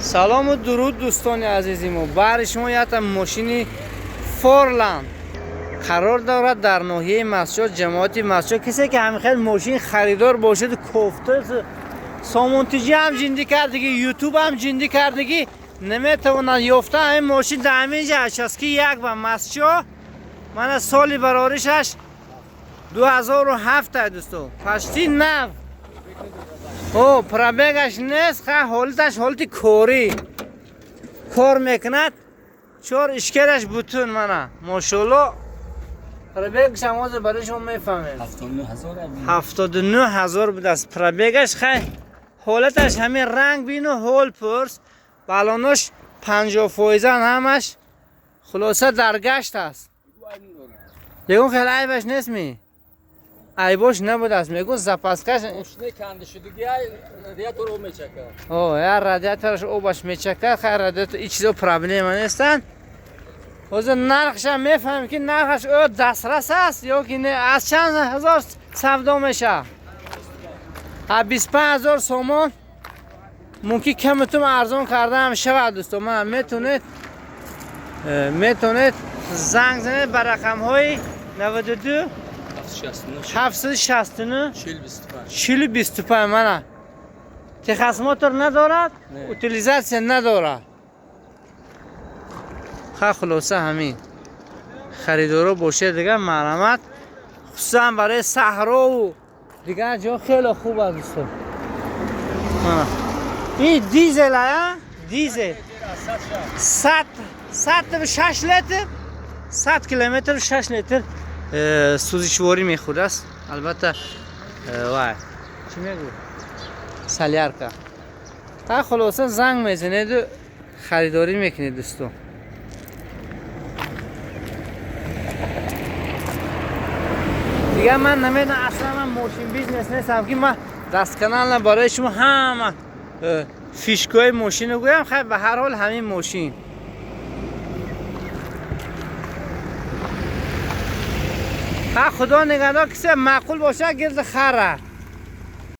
Салому дуруд, дӯстони азизи мо. Баҳри шумо якта мошини Форланд қарор дорад дар ноҳияи Мастчоҳ, ҷамоати Мастчоҳ. Касе ки ҳамин хел мошин харидор бошад, кофта сомонтиҷӣ ҳам ҷиндӣ кардагӣ, ютуб ҳам ҷиндӣ кардагӣ, наметавонад ёфта. Ҳамин мошин дар ҳамин ҷа часки як ба Мастчоҳ. Мана соли бароришаш 2007, дӯсто, почти нав. О, пробегаш нест, ха, ҳолаташ ҳолати корӣ, кор мекунад, чор ишкераш бутун, мана, мошалло. Пробегаш ҳам ҳозир барои шумо мефаҳмем. 79 000 будааст пробегаш. Хай, ҳолаташ ҳамин ранг бину, ҳол пурс, балонош 50 фоизан ҳамаш. Хулоса, дар гашт аст, ягон хел айбаш нест, ми айбош набудааст, мегӯ, запаскаш. О, я радиатораш обаш мечакад. Хай, радиатор, и чизо проблема нестанд. Ҳозир нархшам мефаҳмем, ки нархаш ё дастрас аст, ё ки не. Аз чанд ҳазор савдо мешавад? А 25 000 сомон, мумкин камутум арзон кардаам шавад. Дӯсто, ман метавонед занг занед ба рақамҳои 92 769 40 25. Мана, техосмотр надорад, утилизация надорад. Ха, хулоса, ҳамин харидоро бошед дигар, марҳамат. Хусусан барои саҳрову дигар ҷо хеле хуб аст, дӯсто. Ин дизел ая, дизел, 100 6 литр, 100 километр 6 литр сӯзишворӣ мехӯрдааст. Албатта, вай чӣ мегӯ, солярка. Та хулоса, занг мезанеду харидорӣ мекунед, дӯсто. Дигар ман намедонам, аслан ман мошин бизнес нестам, ки ман дастканал барои шумо ҳама фишкаҳои мошино гӯям. Хай, ба ҳар ҳол, ҳамин мошин. Ха, худо нигаҳдор. Кисе маъқул бошад, гирди хара.